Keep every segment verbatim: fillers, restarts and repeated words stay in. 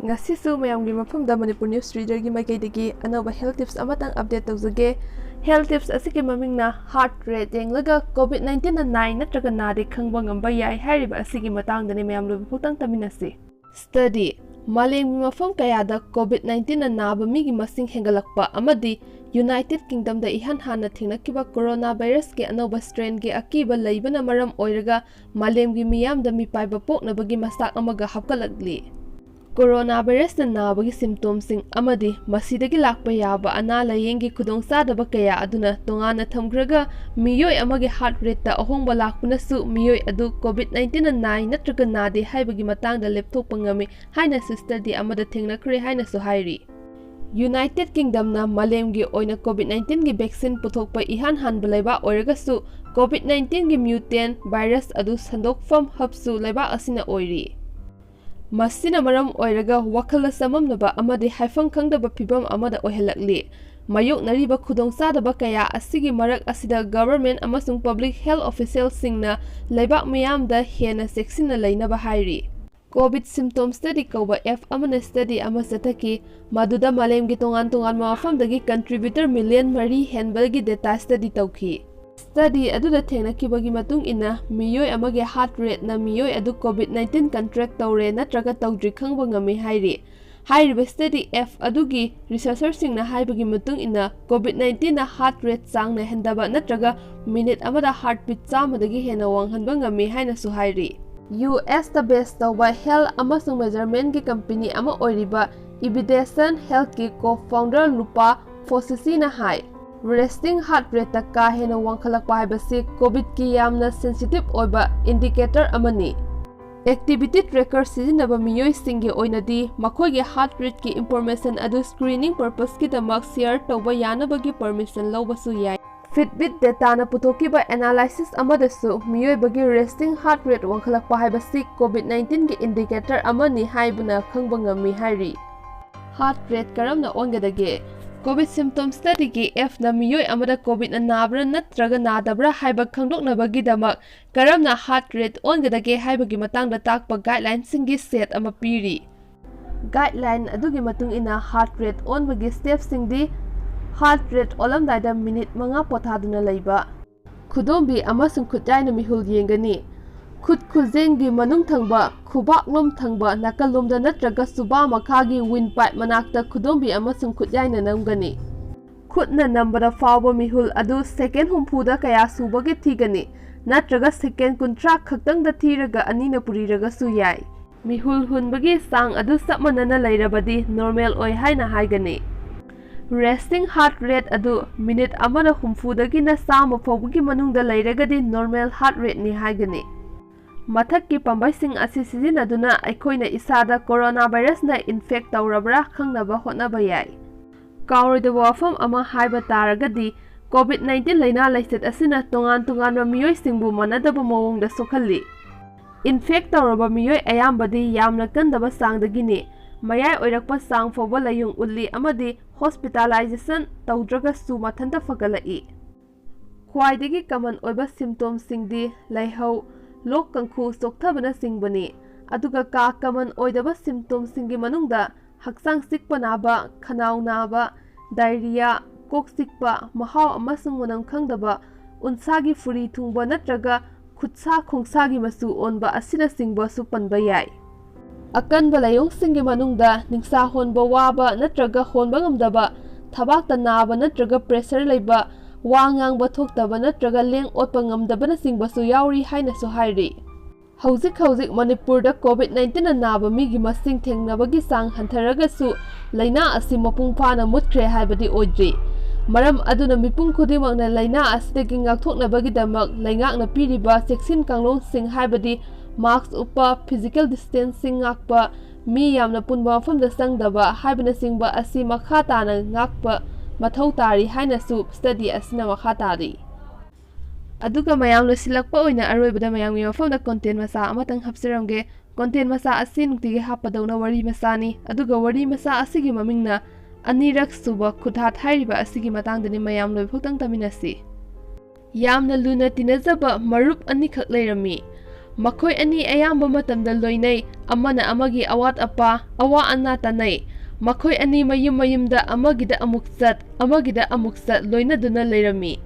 ꯉꯁꯤꯁꯨ ꯃꯌꯥꯝꯒꯤ ꯃꯐꯝꯗ ꯃꯅꯤꯄꯨꯔ ꯅ꯭ꯌꯨꯁ ꯔꯤꯗꯔꯒꯤ ꯃꯥꯏꯀꯩꯗꯒꯤ ꯑꯅꯧꯕ ꯍꯦꯜꯊ ꯇꯤꯞꯁ ꯑꯃꯇꯪ ꯑꯞꯗꯦꯠ ꯇꯧꯖꯒꯦ꯫ ꯍꯦꯜꯊ ꯇꯤꯞꯁ ꯑꯁꯤꯒꯤ ꯃꯃꯤꯡꯅ ꯍꯥꯔꯠ ꯔꯦꯠ ꯌꯦꯡꯂꯒ ꯀꯣꯚꯤꯗ ꯅꯥꯏꯟꯇꯤꯟꯅ ꯅꯥꯏ ꯅꯠꯇ꯭ꯔꯒ ꯅꯥꯗꯦ ꯈꯪꯕ ꯉꯝꯕ ꯌꯥꯏ ꯍꯥꯏꯔꯤꯕ ꯑꯁꯤꯒꯤ ꯃꯇꯥꯡꯗꯅꯤ꯫ ꯃꯌꯥꯝ ꯂꯣꯏꯕ ꯐꯥꯎꯇꯪ ꯇꯝꯃꯤꯟꯅꯁꯤ꯫ ꯁ꯭ꯇꯗꯤ: ꯃꯥꯂꯦꯝꯒꯤ ꯃꯐꯝ ꯀꯌꯥꯗ ꯀꯣꯚꯤꯗ ꯅꯥꯏꯟꯇꯤꯟꯅ ꯅꯥꯕ ꯃꯤꯒꯤ ꯃꯁꯤꯡ ꯍꯦꯟꯒꯠꯂꯛꯄ ꯑꯃꯗꯤ ꯌꯨꯅꯥꯏꯇꯦꯗ ꯀꯤꯡꯗꯝꯗ ꯏꯍꯥꯟ ꯍꯥꯟꯅ ꯊꯦꯡꯅꯈꯤꯕ ꯀꯣꯔꯣꯅꯥ ꯚꯥꯏꯔꯁꯀꯤ ꯑꯅꯧꯕ ꯁ꯭ꯇ꯭ꯔꯦꯟꯒꯤ ꯑꯀꯤꯕ ꯂꯩꯕꯅ ꯃꯔꯝ ꯑꯣꯏꯔꯒ ꯃꯥꯂꯦꯝꯒꯤ ꯃꯤꯌꯥꯝꯗ ꯃꯤꯄꯥꯏꯕ ꯄꯣꯛꯅꯕꯒꯤ ꯃꯆꯥꯛ ꯑꯃꯒ ꯍꯥꯞꯀꯠꯂꯛꯂꯤ꯫ ꯀꯣꯔꯣꯅꯥ ꯚꯥꯏꯔꯁꯅ ꯅꯥꯕꯒꯤ ꯁꯤꯝꯇꯣꯝꯁꯤꯡ ꯑꯃꯗꯤ ꯃꯁꯤꯗꯒꯤ ꯂꯥꯛꯄ ꯌꯥꯕ ꯑꯅꯥ ꯂꯥꯌꯦꯡꯒꯤ ꯈꯨꯗꯣꯡꯆꯥꯗꯕ ꯀꯌꯥ ꯑꯗꯨꯅ ꯇꯣꯉꯥꯟꯅ ꯊꯝꯈ꯭ꯔꯒ, ꯃꯤꯑꯣꯏ ꯑꯃꯒꯤ ꯍꯥꯔꯠ ꯔꯦꯠꯇ ꯑꯍꯣꯡꯕ ꯂꯥꯛꯄꯅꯁꯨ ꯃꯤꯑꯣꯏ ꯑꯗꯨ ꯀꯣꯚꯤꯗ ꯅꯥꯏꯟꯇꯤꯟꯅ ꯅꯥꯏ ꯅꯠꯇ꯭ꯔꯒ ꯅꯥꯗꯦ ꯍꯥꯏꯕꯒꯤ ꯃꯇꯥꯡꯗ ꯂꯦꯞꯊꯣꯛꯄ ꯉꯝꯃꯤ ꯍꯥꯏꯅꯁꯨ ꯁ꯭ꯇꯗꯤ ꯑꯃꯗ ꯊꯦꯡꯅꯈ꯭ꯔꯦ ꯍꯥꯏꯅꯁꯨ ꯍꯥꯏꯔꯤ꯫ ꯌꯨꯅꯥꯏꯇꯦꯗ ꯀꯤꯡꯗꯝꯅ ꯃꯥꯂꯦꯝꯒꯤ ꯑꯣꯏꯅ ꯀꯣꯚꯤꯗ ꯅꯥꯏꯟꯇꯤꯟꯒꯤ ꯚꯦꯛꯁꯤꯟ ꯄꯨꯊꯣꯛꯄ ꯏꯍꯥꯟ ꯍꯥꯟꯕ ꯂꯩꯕꯥꯛ ꯑꯣꯏꯔꯒꯁꯨ, ꯀꯣꯚꯤꯗ ꯅꯥꯏꯟꯇꯤꯟꯒꯤ ꯃ꯭ꯌꯨꯇꯦꯟ ꯚꯥꯏꯔꯁ ꯑꯗꯨ ꯁꯟꯗꯣꯛꯐꯝ ꯍꯕꯁꯨ ꯂꯩꯕꯥꯛ ꯑꯁꯤꯅ ꯑꯣꯏꯔꯤ꯫ ꯃꯁꯤꯅ ꯃꯔꯝ ꯑꯣꯏꯔꯒ ꯋꯥꯈꯜꯗ ꯆꯃꯝꯅꯕ ꯑꯃꯗꯤ ꯍꯥꯏꯐꯝ ꯈꯪꯗꯕ ꯐꯤꯚꯝ ꯑꯃꯗ ꯑꯣꯏꯍꯜꯂꯛꯂꯤ꯫ ꯃꯥꯌꯣꯛꯅꯔꯤꯕ ꯈꯨꯗꯣꯡꯆꯥꯗꯕ ꯀꯌꯥ ꯑꯁꯤꯒꯤ ꯃꯔꯛ ꯑꯁꯤꯗ ꯒꯚꯔꯟꯃꯦꯟꯠ ꯑꯃꯁꯨꯡ ꯄꯕ꯭ꯂꯤꯛ ꯍꯦꯜꯊ ꯑꯣꯐꯤꯁꯤꯌꯦꯜꯁꯤꯡꯅ ꯂꯩꯕꯥꯛ ꯃꯤꯌꯥꯝꯗ ꯍꯦꯟꯅ ꯆꯦꯛꯁꯤꯟꯅ ꯂꯩꯅꯕ ꯍꯥꯏꯔꯤ꯫ ꯀꯣꯚꯤꯗ ꯁꯤꯝꯇꯣꯝ ꯁ꯭ꯇꯗꯤ ꯀꯧꯕ ꯑꯦꯞ ꯑꯃꯅ ꯁ꯭ꯇꯗꯤ ꯑꯃ ꯆꯠꯊꯈꯤ, ꯃꯗꯨꯗ ꯃꯥꯂꯦꯝꯒꯤ ꯇꯣꯉꯥꯟ ꯇꯣꯉꯥꯟꯕ ꯃꯐꯝꯗꯒꯤ ꯀꯟꯇ꯭ꯔꯤꯕ꯭ꯌꯨꯇꯔ ꯃꯤꯂꯤꯌꯟ ꯃꯔꯤ ꯍꯦꯟꯕꯒꯤ ꯗꯦꯇꯥ ꯁ꯭ꯇꯗꯤ ꯇꯧꯈꯤ꯫ ꯁ꯭ꯇꯗꯤ ꯑꯗꯨꯗ ꯊꯦꯡꯅꯈꯤꯕꯒꯤ ꯃꯇꯨꯡ ꯏꯟꯅ, ꯃꯤꯑꯣꯏ ꯑꯃꯒꯤ ꯍꯥꯔꯠ ꯔꯦꯠꯅ ꯃꯤꯑꯣꯏ ꯑꯗꯨ ꯀꯣꯚꯤꯗ ꯅꯥꯏꯟꯇꯤꯟ ꯀꯟꯇ꯭ꯔꯦꯛ ꯇꯧꯔꯦ ꯅꯠꯇ꯭ꯔꯒ ꯇꯧꯗ꯭ꯔꯤ ꯈꯪꯕ ꯉꯝꯃꯤ ꯍꯥꯏꯔꯤ꯫ ꯍꯥꯏꯔꯤꯕ ꯁ꯭ꯇꯗꯤ ꯑꯦꯞ ꯑꯗꯨꯒꯤ ꯔꯤꯁꯔꯆꯔꯁꯤꯡꯅ ꯍꯥꯏꯕꯒꯤ ꯃꯇꯨꯡ ꯏꯟꯅ, ꯀꯣꯚꯤꯗ ꯅꯥꯏꯟꯇꯤꯟꯅ ꯍꯥꯔꯠ ꯔꯦꯠ ꯆꯥꯡ ꯅꯥꯏꯍꯟꯗꯕ ꯅꯠꯇ꯭ꯔꯒ ꯃꯤꯅꯤꯠ ꯑꯃꯗ ꯍꯥꯔꯠ ꯕꯤꯠ ꯆꯥꯝꯃꯗꯒꯤ ꯍꯦꯟꯅ ꯋꯥꯡꯍꯟꯕ ꯉꯝꯃꯤ ꯍꯥꯏꯅꯁꯨ ꯍꯥꯏꯔꯤ꯫ ꯌꯨ ꯑꯦꯁꯇ ꯕꯦꯖ ꯇꯧꯕ ꯍꯦꯜꯊ ꯑꯃꯁꯨꯡ ꯃꯦꯖꯔꯃꯦꯟꯠꯀꯤ ꯀꯝꯄꯦꯅꯤ ꯑꯃ ꯑꯣꯏꯔꯤꯕ ꯏꯕꯤꯗꯦꯁꯟ ꯍꯦꯜꯊꯀꯤ ꯀꯣ-ꯐꯥꯎꯟꯗꯔ ꯂꯨꯄꯥ ꯐꯣꯁꯤꯁꯤꯅ ꯍꯥꯏ, ꯔꯦꯁꯇꯤꯡ ꯍꯥꯔꯠ ꯔꯦꯠꯇ ꯀꯥ ꯍꯦꯟꯅ ꯋꯥꯡꯈꯠꯂꯛꯄ ꯍꯥꯏꯕꯁꯤ ꯀꯣꯚꯤꯗꯀꯤ ꯌꯥꯝꯅ ꯁꯦꯟꯁꯤꯇꯤꯚ ꯑꯣꯏꯕ ꯏꯟꯗꯤꯀꯦꯇꯔ ꯑꯃꯅꯤ꯫ ꯑꯦꯛꯇꯤꯚꯤꯇꯤ ꯇ꯭ꯔꯦꯀꯔ ꯁꯤꯖꯤꯟꯅꯕ ꯃꯤꯑꯣꯏꯁꯤꯡꯒꯤ ꯑꯣꯏꯅꯗꯤ ꯃꯈꯣꯏꯒꯤ ꯍꯥꯔꯠ ꯔꯦꯠꯀꯤ ꯏꯟꯐꯣꯔꯃꯦꯁꯟ ꯑꯗꯨ ꯁ꯭ꯀ꯭ꯔꯤꯅꯤꯡ ꯄꯔꯄꯁꯀꯤꯗꯃꯛ ꯁꯦꯌꯔ ꯇꯧꯕ ꯌꯥꯅꯕꯒꯤ ꯄꯔꯃꯤꯁꯟ ꯂꯧꯕꯁꯨ ꯌꯥꯏ꯫ ꯐꯤꯠꯕꯤꯠ ꯗꯦꯇꯥꯅ ꯄꯨꯊꯣꯛꯈꯤꯕ ꯑꯦꯅꯥꯂꯥꯏꯁꯤꯁ ꯑꯃꯗꯁꯨ ꯃꯤꯑꯣꯏꯕꯒꯤ ꯔꯦꯁꯇꯤꯡ ꯍꯥꯔꯠ ꯔꯦꯠ ꯋꯥꯡꯈꯠꯂꯛꯄ ꯍꯥꯏꯕꯁꯤ ꯀꯣꯚꯤꯗ ꯅꯥꯏꯟꯇꯤꯟꯒꯤ ꯏꯟꯗꯤꯀꯦꯇꯔ ꯑꯃꯅꯤ ꯍꯥꯏꯕꯅ ꯈꯪꯕ ꯉꯝꯃꯤ ꯍꯥꯏꯔꯤ꯫ ꯍꯥꯔꯠ ꯔꯦꯠ ꯀꯔꯝꯅ ꯑꯣꯟꯒꯗꯒꯦ? ꯀꯣꯚꯤꯗ ꯁꯤꯝꯇꯣꯝ ꯁ꯭ꯇꯗꯤꯒꯤ ꯑꯦꯞꯅ ꯃꯤꯑꯣꯏ ꯑꯃꯗ ꯀꯣꯚꯤꯗꯅ ꯅꯥꯕ꯭ꯔꯥ ꯅꯠꯇ꯭ꯔꯒ ꯅꯥꯗꯕ꯭ꯔꯥ ꯍꯥꯏꯕ ꯈꯪꯗꯣꯛꯅꯕꯒꯤꯗꯃꯛ ꯀꯔꯝꯅ ꯍꯥꯔꯠ ꯔꯦꯠ ꯑꯣꯟꯒꯗꯒꯦ ꯍꯥꯏꯕꯒꯤ ꯃꯇꯥꯡꯗ ꯇꯥꯛꯄ ꯒꯥꯏꯗꯂꯥꯏꯟꯁꯤꯡꯒꯤ ꯁꯦꯠ ꯑꯃ ꯄꯤꯔꯤ꯫ Guideline ꯑꯗꯨꯒꯤ ꯃꯇꯨꯡ ꯏꯟꯅ heart rate ꯑꯣꯟꯕꯒꯤ stepꯁꯤꯡꯗꯤ: heart rate ꯑꯣꯜꯂꯝꯗꯥꯏꯗ ꯃꯤꯅꯤꯠ ꯃꯉꯥ ꯄꯣꯊꯥꯗꯨꯅ ꯂꯩꯕ, ꯈꯨꯗꯣꯝꯕꯤ ꯑꯃꯁꯨꯡ ꯈꯨꯠꯌꯥꯏꯅ ꯃꯤꯍꯨꯜ ꯌꯦꯡꯒꯅꯤ꯫ ꯈꯨꯠ ꯈꯨꯖꯦꯡꯒꯤ ꯃꯅꯨꯡ ꯊꯪꯕ, ꯈꯨꯕꯥꯛꯂꯣꯝ ꯊꯪꯕ, ꯅꯥꯀꯜꯂꯣꯝꯗ ꯅꯠꯇ꯭ꯔꯒ ꯁꯨꯕꯥ ꯃꯈꯥꯒꯤ windpipe ꯃꯅꯥꯛꯇ ꯈꯨꯗꯣꯝꯕꯤ ꯑꯃꯁꯨꯡ ꯈꯨꯠꯌꯥꯏꯅ ꯅꯝꯒꯅꯤ꯫ ꯈꯨꯠꯅ ꯅꯝꯕꯗ ꯐꯥꯎꯕ ꯃꯤꯍꯨꯜ ꯑꯗꯨ ꯁꯦꯀꯦꯟ ꯍꯨꯝꯐꯨꯗ ꯀꯌꯥ ꯁꯨꯕꯒꯦ ꯊꯤꯒꯅꯤ, ꯅꯠꯇ꯭ꯔꯒ ꯁꯦꯀꯦꯟ ꯀꯨꯟꯊ꯭ꯔꯥ ꯈꯛꯇꯪꯗ ꯊꯤꯔꯒ ꯑꯅꯤꯅ ꯄꯨꯔꯤꯔꯒꯁꯨ ꯌꯥꯏ꯫ ꯃꯤꯍꯨꯜ ꯍꯨꯟꯕꯒꯤ ꯆꯥꯡ ꯑꯗꯨ ꯆꯞ ꯃꯥꯟꯅꯅ ꯂꯩꯔꯕꯗꯤ normal ꯑꯣꯏ ꯍꯥꯏꯅ ꯍꯥꯏꯒꯅꯤ꯫ Resting heart rate ꯑꯗꯨ ꯃꯤꯅꯤꯠ ꯑꯃꯅ ꯍꯨꯝꯐꯨꯗꯒꯤꯅ ꯆꯥꯝꯃ ꯐꯥꯎꯕꯒꯤ ꯃꯅꯨꯡꯗ ꯂꯩꯔꯒꯗꯤ normal heart rateꯅꯤ ꯍꯥꯏꯒꯅꯤ꯫ ꯃꯊꯛꯀꯤ ꯄꯥꯝꯕꯩꯁꯤꯡ ꯑꯁꯤ ꯁꯤꯖꯤꯟꯅꯗꯨꯅ ꯑꯩꯈꯣꯏꯅ ꯏꯁꯥꯗ ꯀꯣꯔꯣꯅꯥ ꯚꯥꯏꯔꯁꯅ infect ꯇꯧꯔꯕ꯭ꯔꯥ ꯈꯪꯅꯕ ꯍꯣꯠꯅꯕ ꯌꯥꯏ꯫ ꯀꯥꯎꯔꯣꯏꯗꯕ ꯋꯥꯐꯝ ꯑꯃ ꯍꯥꯏꯕ ꯇꯥꯔꯒꯗꯤ, COVID nineteen ꯂꯥꯏꯅꯥ ꯂꯥꯏꯆꯠ ꯑꯁꯤꯅ ꯇꯣꯉꯥꯟ ꯇꯣꯉꯥꯟꯕ ꯃꯤꯑꯣꯏꯁꯤꯡꯕꯨ ꯃꯥꯟꯅꯗꯕ ꯃꯑꯣꯡꯗ ꯁꯣꯛꯍꯜꯂꯤ꯫ Infect ꯇꯧꯔꯕ ꯃꯤꯑꯣꯏ ꯑꯌꯥꯝꯕꯗꯤ ꯌꯥꯝꯅ ꯀꯟꯗꯕ ꯆꯥꯡꯗꯒꯤꯅꯤ, ꯃꯌꯥꯏ ꯑꯣꯏꯔꯛꯄ ꯆꯥꯡ ꯐꯥꯎꯕ ꯂꯥꯏꯑꯣꯡ ꯎꯠꯂꯤ ꯑꯃꯗꯤ hospitalization ꯇꯧꯗ꯭ꯔꯒꯁꯨ ꯃꯊꯟꯇ ꯐꯒꯠꯂꯛꯏ꯫ ꯈ꯭ꯋꯥꯏꯗꯒꯤ common ꯑꯣꯏꯕ symptomꯁꯤꯡꯗꯤ ꯂꯥꯏꯍꯧ, ꯂꯣꯛ ꯀꯥꯡꯈꯨ, ꯆꯣꯛꯊꯕꯅꯆꯤꯡꯕꯅꯤ꯫ ꯑꯗꯨꯒ ꯀꯥ common ꯑꯣꯏꯗꯕ symptomꯁꯤꯡꯒꯤ ꯃꯅꯨꯡꯗ ꯍꯛꯆꯥꯡ ꯆꯤꯛꯄ ꯅꯥꯕ, ꯈꯅꯥꯎ ꯅꯥꯕ, diarrhea, ꯀꯣꯛ ꯆꯤꯛꯄ, ꯃꯍꯥꯎ ꯑꯃꯁꯨꯡ ꯃꯅꯝ ꯈꯪꯗꯕ, ꯎꯟꯁꯥꯒꯤ ꯐꯨꯔꯤ ꯊꯨꯡꯕ ꯅꯠꯇ꯭ꯔꯒ ꯈꯨꯠꯁꯥ ꯈꯣꯡꯁꯥꯒꯤ ꯃꯆꯨ ꯑꯣꯟꯕ ꯑꯁꯤꯅꯆꯤꯡꯕꯁꯨ ꯄꯟꯕ ꯌꯥꯏ꯫ ꯑꯀꯟꯕ ꯂꯥꯏꯑꯣꯡꯁꯤꯡꯒꯤ ꯃꯅꯨꯡꯗ ꯅꯤꯡꯁꯥ ꯍꯣꯟꯕ ꯋꯥꯕ ꯅꯠꯇ꯭ꯔꯒ ꯍꯣꯟꯕ ꯉꯝꯗꯕ, ꯊꯕꯥꯛꯇ ꯅꯥꯕ ꯅꯠꯇ꯭ꯔꯒ pressure ꯂꯩꯕ, ꯋꯥ ꯉꯥꯡꯕ ꯊꯣꯛꯇꯕ ꯅꯠꯇ꯭ꯔꯒ ꯂꯦꯡ ꯑꯣꯠꯄ ꯉꯝꯗꯕꯅꯆꯤꯡꯕꯁꯨ ꯌꯥꯎꯔꯤ ꯍꯥꯏꯅꯁꯨ ꯍꯥꯏꯔꯤ꯫ ꯍꯧꯖꯤꯛ ꯍꯧꯖꯤꯛ ꯃꯅꯤꯄꯨꯔꯗ COVID nineteenꯅ ꯅꯥꯕ ꯃꯤꯒꯤ ꯃꯁꯤꯡ ꯊꯦꯡꯅꯕꯒꯤ ꯆꯥꯡ ꯍꯟꯊꯔꯒꯁꯨ, ꯂꯥꯏꯅꯥ ꯑꯁꯤ ꯃꯄꯨꯡ ꯐꯥꯅ ꯃꯨꯠꯈ꯭ꯔꯦ ꯍꯥꯏꯕꯗꯤ ꯑꯣꯏꯗ꯭ꯔꯤ꯫ ꯃꯔꯝ ꯑꯗꯨꯅ ꯃꯤꯄꯨꯝ ꯈꯨꯗꯤꯡꯃꯛꯅ ꯂꯥꯏꯅꯥ ꯑꯁꯤꯗꯒꯤ ꯉꯥꯛꯊꯣꯛꯅꯕꯒꯤꯗꯃꯛ ꯂꯩꯉꯥꯛꯅ ꯄꯤꯔꯤꯕ ꯆꯦꯛꯁꯤꯟ ꯀꯥꯡꯂꯣꯟꯁꯤꯡ, ꯍꯥꯏꯕꯗꯤ mask ꯎꯞꯄ, physical distancing ꯉꯥꯛꯄ, ꯃꯤ ꯌꯥꯝꯅ ꯄꯨꯟꯕ ꯃꯐꯝꯗ ꯆꯪꯗꯕ ꯍꯥꯏꯕꯅꯆꯤꯡꯕ ꯑꯁꯤ ꯃꯈꯥ ꯇꯥꯅ ꯉꯥꯛꯄ ꯃꯊꯧ ꯇꯥꯔꯤ ꯍꯥꯏꯅꯁꯨ study ꯑꯁꯤꯅ ꯃꯈꯥ ꯇꯥꯔꯤ꯫ ꯑꯗꯨꯒ ꯃꯌꯥꯝ, ꯂꯣꯏꯁꯤꯜꯂꯛꯄ ꯑꯣꯏꯅ ꯑꯔꯣꯏꯕꯗ ꯃꯌꯥꯝꯒꯤ ꯃꯐꯝꯗ content ꯃꯆꯥ ꯑꯃꯇꯪ ꯍꯥꯞꯆꯔꯝꯒꯦ꯫ Content ꯃꯆꯥ ꯑꯁꯤ ꯅꯨꯡꯇꯤꯒꯤ ꯍꯥꯞꯄꯗꯧꯅ ꯋꯥꯔꯤ ꯃꯆꯥꯅꯤ, ꯑꯗꯨꯒ ꯋꯥꯔꯤ ꯃꯆꯥ ꯑꯁꯤꯒꯤ ꯃꯃꯤꯡꯅ ꯑꯅꯤꯔꯛ ꯁꯨꯕ ꯈꯨꯠꯍꯥꯠ ꯍꯥꯏꯔꯤꯕ ꯑꯁꯤꯒꯤ ꯃꯇꯥꯡꯗꯅꯤ꯫ ꯃꯌꯥꯝ, ꯂꯣꯏꯐꯥꯎꯇꯪ ꯇꯥꯃꯤꯟꯅꯁꯤ꯫ ꯌꯥꯝꯅ ꯂꯨꯅ ꯇꯤꯟꯅꯖꯕ ꯃꯔꯨꯞ ꯑꯅꯤꯈꯛ ꯂꯩꯔꯝꯃꯤ꯫ ꯃꯈꯣꯏ ꯑꯅꯤ ꯑꯌꯥꯝꯕ ꯃꯇꯝꯗ ꯂꯣꯏꯅꯩ, ꯑꯃꯅ ꯑꯃꯒꯤ ꯑꯋꯥꯠ ꯑꯄꯥ, ꯑꯋꯥ ꯑꯅꯥ ꯇꯥꯟꯅꯩ꯫ ꯃꯈꯣꯏ ꯑꯅꯤ ꯃꯌꯨꯝ ꯃꯌꯨꯝꯗ ꯑꯃꯒꯤꯗ ꯑꯃꯨꯛ ꯆꯠ, ꯑꯃꯒꯤꯗ ꯑꯃꯨꯛ ꯆꯠ ꯂꯣꯏꯅꯗꯨꯅ ꯂꯩꯔꯝꯃꯤ꯫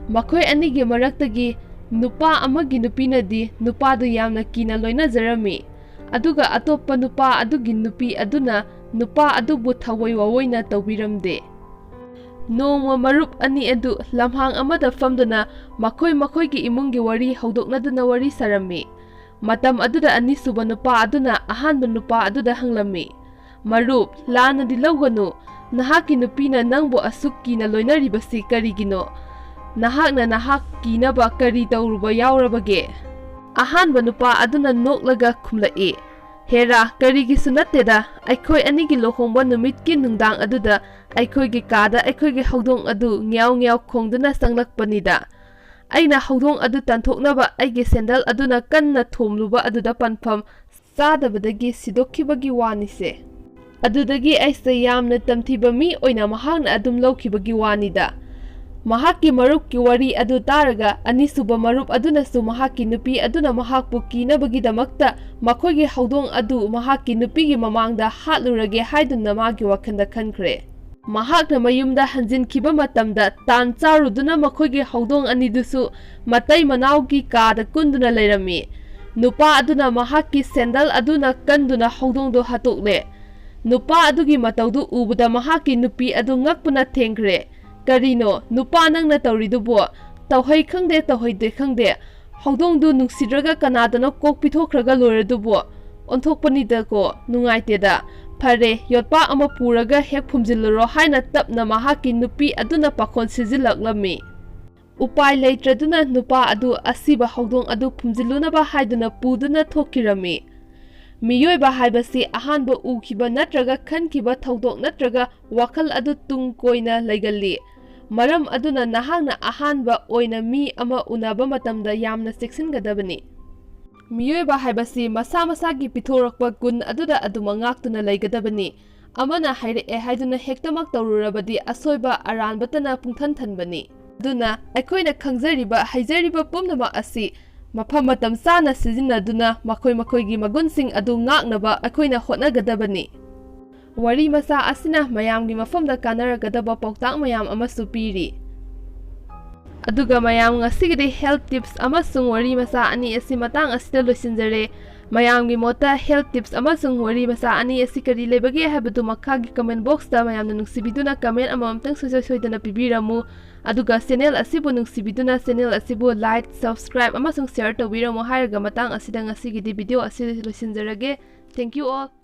ꯃꯈꯣꯏ ꯑꯅꯤꯒꯤ ꯃꯔꯛꯇꯒꯤ ꯅꯨꯄꯥ ꯑꯃꯒꯤ ꯅꯨꯄꯤꯅꯗꯤ ꯅꯨꯄꯥꯗꯨ ꯌꯥꯝꯅ ꯀꯤꯅ ꯂꯣꯏꯅꯖꯔꯝꯃꯤ, ꯑꯗꯨꯒ ꯑꯇꯣꯞꯄ ꯅꯨꯄꯥ ꯑꯗꯨꯒꯤ ꯅꯨꯄꯤ ꯑꯗꯨꯅ ꯅꯨꯄꯥ ꯑꯗꯨꯕꯨ ꯊꯑꯣꯏ ꯋꯥꯑꯣꯏꯅ ꯇꯧꯕꯤꯔꯝꯗꯦ꯫ ꯅꯣꯡꯃ ꯃꯔꯨꯞ ꯑꯅꯤ ꯑꯗꯨ ꯂꯝꯍꯥꯡ ꯑꯃꯗ ꯐꯝꯗꯨꯅ ꯃꯈꯣꯏ ꯃꯈꯣꯏꯒꯤ ꯏꯃꯨꯡꯒꯤ ꯋꯥꯔꯤ ꯍꯧꯗꯣꯛꯅꯗꯨꯅ ꯋꯥꯔꯤ ꯁꯥꯔꯝꯃꯤ꯫ ꯃꯇꯝ ꯑꯗꯨꯗ ꯑꯅꯤꯁꯨꯕ ꯅꯨꯄꯥ ꯑꯗꯨꯅ ꯑꯍꯥꯟꯕ ꯅꯨꯄꯥ ꯑꯗꯨꯗ ꯍꯪꯂꯝꯃꯤ, "ꯃꯔꯨꯞ, ꯂꯥꯟꯅꯗꯤ ꯂꯧꯒꯅꯨ, ꯅꯍꯥꯛꯀꯤ ꯅꯨꯄꯤꯅ ꯅꯪꯕꯨ ꯑꯁꯨꯛ ꯀꯤꯅ ꯂꯣꯏꯅꯔꯤꯕꯁꯤ ꯀꯔꯤꯒꯤꯅꯣ? ꯅꯍꯥꯛꯅ ꯅꯍꯥꯛ ꯀꯤꯅꯕ ꯀꯔꯤ ꯇꯧꯔꯨꯕ ꯌꯥꯎꯔꯕꯒꯦ?" ꯑꯍꯥꯟꯕ ꯅꯨꯄꯥ ꯑꯗꯨꯅ ꯅꯣꯛꯂꯒ ꯈꯨꯝꯂꯛꯏ, "ꯍꯦꯔꯥ, ꯀꯔꯤꯒꯤꯁꯨ ꯅꯠꯇꯦꯗ, ꯑꯩꯈꯣꯏ ꯑꯅꯤꯒꯤ ꯂꯨꯍꯣꯡꯕ ꯅꯨꯃꯤꯠꯀꯤ ꯅꯨꯡꯗꯥꯡ ꯑꯗꯨꯗ ꯑꯩꯈꯣꯏꯒꯤ ꯀꯥꯗ ꯑꯩꯈꯣꯏꯒꯤ ꯍꯧꯗꯣꯡ ꯑꯗꯨ ꯉ꯭ꯌꯥꯎ ꯉ꯭ꯌꯥꯎ ꯈꯣꯡꯗꯨꯅ ꯆꯪꯂꯛꯄꯅꯤꯗ꯫ ꯑꯩꯅ ꯍꯧꯗꯣꯡ ꯑꯗꯨ ꯇꯥꯟꯊꯣꯛꯅꯕ ꯑꯩꯒꯤ ꯁꯦꯟꯗꯜ ꯑꯗꯨꯅ ꯀꯟꯅ ꯊꯣꯝꯂꯨꯕ ꯑꯗꯨꯗ ꯄꯟꯐꯝ ꯆꯥꯗꯕꯗꯒꯤ ꯁꯤꯗꯣꯛꯈꯤꯕꯒꯤ ꯋꯥꯅꯤꯁꯦ꯫ ꯑꯗꯨꯗꯒꯤ ꯑꯩꯁꯦ ꯌꯥꯝꯅ ꯇꯝꯊꯤꯕ ꯃꯤ ꯑꯣꯏꯅ ꯃꯍꯥꯛꯅ ꯑꯗꯨꯝ ꯂꯧꯈꯤꯕꯒꯤ ꯋꯥꯅꯤꯗ꯫" ꯃꯍꯥꯛꯀꯤ ꯃꯔꯨꯞꯀꯤ ꯋꯥꯔꯤ ꯑꯗꯨ ꯇꯥꯔꯒ ꯑꯅꯤꯁꯨꯕ ꯃꯔꯨꯞ ꯑꯗꯨꯅꯁꯨ ꯃꯍꯥꯛꯀꯤ ꯅꯨꯄꯤ ꯑꯗꯨꯅ ꯃꯍꯥꯛꯄꯨ ꯀꯤꯅꯕꯒꯤꯗꯃꯛꯇ ꯃꯈꯣꯏꯒꯤ ꯍꯧꯗꯣꯡ ꯑꯗꯨ ꯃꯍꯥꯛꯀꯤ ꯅꯨꯄꯤꯒꯤ ꯃꯃꯥꯡꯗ ꯍꯥꯠꯂꯨꯔꯒꯦ ꯍꯥꯏꯗꯨꯅ ꯃꯥꯒꯤ ꯋꯥꯈꯜꯗ ꯈꯟꯈ꯭ꯔꯦ꯫ ꯃꯍꯥꯛꯅ ꯃꯌꯨꯝꯗ ꯍꯟꯖꯤꯟꯈꯤꯕ ꯃꯇꯝꯗ ꯇꯥꯟ ꯆꯥꯔꯨꯗꯨꯅ ꯃꯈꯣꯏꯒꯤ ꯍꯧꯗꯣꯡ ꯑꯅꯤꯗꯨꯁꯨ ꯃꯇꯩ ꯃꯅꯥꯎꯒꯤ ꯀꯥꯗ ꯀꯨꯟꯗꯨꯅ ꯂꯩꯔꯝꯃꯤ꯫ ꯅꯨꯄꯥ ꯑꯗꯨꯅ ꯃꯍꯥꯛꯀꯤ ꯁꯦꯟꯗꯜ ꯑꯗꯨꯅ ꯀꯟꯗꯨꯅ ꯍꯧꯗꯣꯡꯗꯨ ꯍꯥꯠꯇꯣꯛꯂꯦ꯫ ꯅꯨꯄꯥ ꯑꯗꯨꯒꯤ ꯃꯇꯧꯗꯨ ꯎꯕꯗ ꯃꯍꯥꯛꯀꯤ ꯅꯨꯄꯤ ꯑꯗꯨ ꯉꯛꯄꯅ ꯊꯦꯡꯈ꯭ꯔꯦ꯫ "ꯀꯔꯤꯅꯣ, ꯅꯨꯄꯥ, ꯅꯪꯅ ꯇꯧꯔꯤꯗꯨꯕꯨ? ꯇꯧꯍꯩ ꯈꯪꯗꯦ, ꯇꯧꯍꯩꯗꯦ ꯈꯪꯗꯦ꯫ ꯍꯧꯗꯣꯡꯗꯨ ꯅꯨꯡꯁꯤꯗ꯭ꯔꯒ ꯀꯅꯥꯗꯅꯣ ꯀꯣꯛ ꯄꯤꯊꯣꯛꯈ꯭ꯔꯒ ꯂꯣꯏꯔꯗꯨꯕꯨ? ꯑꯣꯟꯊꯣꯛꯄꯅꯤꯗꯀꯣ, ꯅꯨꯡꯉꯥꯏꯇꯦꯗ꯫ ꯐꯔꯦ, ꯌꯣꯠꯄꯥꯛ ꯑꯃ ꯄꯨꯔꯒ ꯍꯦꯛ ꯐꯨꯝꯖꯤꯜꯂꯨꯔꯣ" ꯍꯥꯏꯅ ꯇꯞꯅ ꯃꯍꯥꯛꯀꯤ ꯅꯨꯄꯤ ꯑꯗꯨꯅ ꯄꯥꯈꯣꯟ ꯁꯤꯖꯤꯜꯂꯛꯂꯝꯃꯤ꯫ ꯎꯄꯥꯏ ꯂꯩꯇ꯭ꯔꯗꯨꯅ ꯅꯨꯄꯥ ꯑꯗꯨ ꯑꯁꯤꯕ ꯍꯧꯗꯣꯡ ꯑꯗꯨ ꯐꯨꯝꯖꯤꯜꯂꯨꯅꯕ ꯍꯥꯏꯗꯨꯅ ꯄꯨꯗꯨꯅ ꯊꯣꯛꯈꯤꯔꯝꯃꯤ꯫ ꯃꯤꯑꯣꯏꯕ ꯍꯥꯏꯕꯁꯤ ꯑꯍꯥꯟꯕ ꯎꯈꯤꯕ ꯅꯠꯇ꯭ꯔꯒ ꯈꯟꯈꯤꯕ ꯊꯧꯗꯣꯛ ꯅꯠꯇ꯭ꯔꯒ ꯋꯥꯈꯜ ꯑꯗꯨ ꯇꯨꯡ ꯀꯣꯏꯅ ꯂꯩꯒꯜꯂꯤ꯫ ꯃꯔꯝ ꯑꯗꯨꯅ ꯅꯍꯥꯛꯅ ꯑꯍꯥꯟꯕ ꯑꯣꯏꯅ ꯃꯤ ꯑꯃ ꯎꯅꯕ ꯃꯇꯝꯗ ꯌꯥꯝꯅ ꯆꯦꯛꯁꯤꯟꯒꯗꯕꯅꯤ꯫ ꯃꯤꯑꯣꯏꯕ ꯍꯥꯏꯕꯁꯤ ꯃꯁꯥ ꯃꯁꯥꯒꯤ ꯄꯤꯊꯣꯔꯛꯄ ꯒꯨꯟ ꯑꯗꯨꯗ ꯑꯗꯨꯃꯛ ꯉꯥꯛꯇꯨꯅ ꯂꯩꯒꯗꯕꯅꯤ꯫ ꯑꯃꯅ ꯍꯥꯏꯔꯛꯑꯦ ꯍꯥꯏꯗꯨꯅ ꯍꯦꯛꯇꯃꯛ ꯇꯧꯔꯨꯔꯕꯗꯤ ꯑꯁꯣꯏꯕ ꯑꯔꯥꯟꯕꯇꯅ ꯄꯨꯡꯊꯟ ꯊꯟꯕꯅꯤ꯫ ꯑꯗꯨꯅ ꯑꯩꯈꯣꯏꯅ ꯈꯪꯖꯔꯤꯕ, ꯍꯩꯖꯔꯤꯕ ꯄꯨꯝꯅꯃꯛ ꯑꯁꯤ ꯃꯐꯝ ꯃꯇꯝ ꯆꯥꯅ ꯁꯤꯖꯤꯟꯅꯗꯨꯅ ꯃꯈꯣꯏ ꯃꯈꯣꯏꯒꯤ ꯃꯒꯨꯟꯁꯤꯡ ꯑꯗꯨ ꯉꯥꯛꯅꯕ ꯑꯩꯈꯣꯏꯅ ꯍꯣꯠꯅꯒꯗꯕꯅꯤ꯫ ꯋꯥꯔꯤ ꯃꯆꯥ ꯑꯁꯤꯅ ꯃꯌꯥꯝꯒꯤ ꯃꯐꯝꯗ ꯀꯥꯟꯅꯔꯒꯗꯕ ꯄꯥꯎꯇꯥꯛ ꯃꯌꯥꯝ ꯑꯃꯁꯨ ꯄꯤꯔꯤ꯫ ꯑꯗꯨꯒ ꯃꯌꯥꯝ, ꯉꯁꯤꯒꯤꯗꯤ health tips ꯑꯃꯁꯨꯡ ꯋꯥꯔꯤ ꯃꯆꯥ ꯑꯅꯤ ꯑꯁꯤ ꯃꯇꯥꯡ ꯑꯁꯤꯗ ꯂꯣꯏꯁꯤꯟꯖꯔꯦ꯫ ꯃꯌꯥꯝꯒꯤ ꯃꯣꯠꯇ health tips ꯑꯃꯁꯨꯡ ꯋꯥꯔꯤ ꯃꯆꯥ ꯑꯅꯤ ꯑꯁꯤ ꯀꯔꯤ ꯂꯩꯕꯒꯦ ꯍꯥꯏꯕꯗꯨ ꯃꯈꯥꯒꯤ comment boxꯇ ꯃꯌꯥꯝꯅ ꯅꯨꯡꯁꯤꯕꯤꯗꯨꯅ comment ꯑꯃꯃꯝꯇꯪ ꯁꯨꯡꯁꯣꯏ ꯁꯣꯏꯗꯅ ꯄꯤꯕꯤꯔꯝꯃꯨ꯫ ꯑꯗꯨꯒ channel ꯑꯁꯤꯕꯨ ꯅꯨꯡꯁꯤꯕꯤꯗꯨꯅ channel ꯑꯁꯤꯕꯨ like, subscribe ꯑꯃꯁꯨꯡ share ꯇꯧꯕꯤꯔꯝꯃꯨ ꯍꯥꯏꯔꯒ ꯃꯇꯥꯡ ꯑꯁꯤꯗ ꯉꯁꯤꯒꯤꯗꯤ video ꯑꯁꯤ ꯂꯣꯏꯁꯤꯟꯖꯔꯒꯦ꯫ Thank you all.